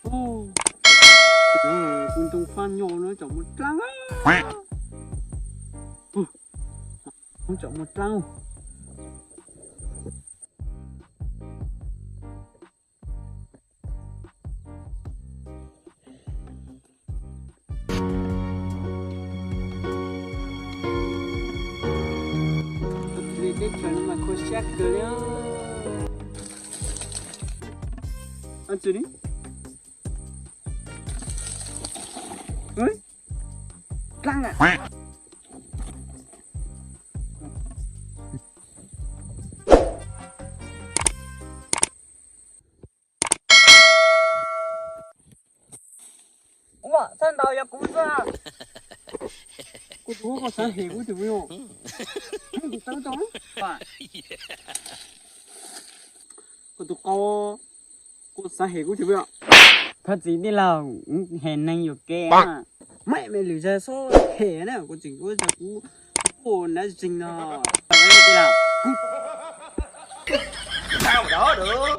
Kuv ntoo faj nyo no tsam muaj dlaab. Tsam muaj dlaab. Teb chaws no mas kho siab kawg li. Dlaab a. Ua, txhaj ntau yog kuv xwb. Kuv tus qau xav hem kuv tus, kuv tus qau, kuv tus qau, kuv xav hem kuv tus. Thov txim tij laug, hem neeg yuam kev. Maj me lwm zag xob hem na, kuv tseem ua zag kuv, kuv nav zeeg no. Tij laug, kuv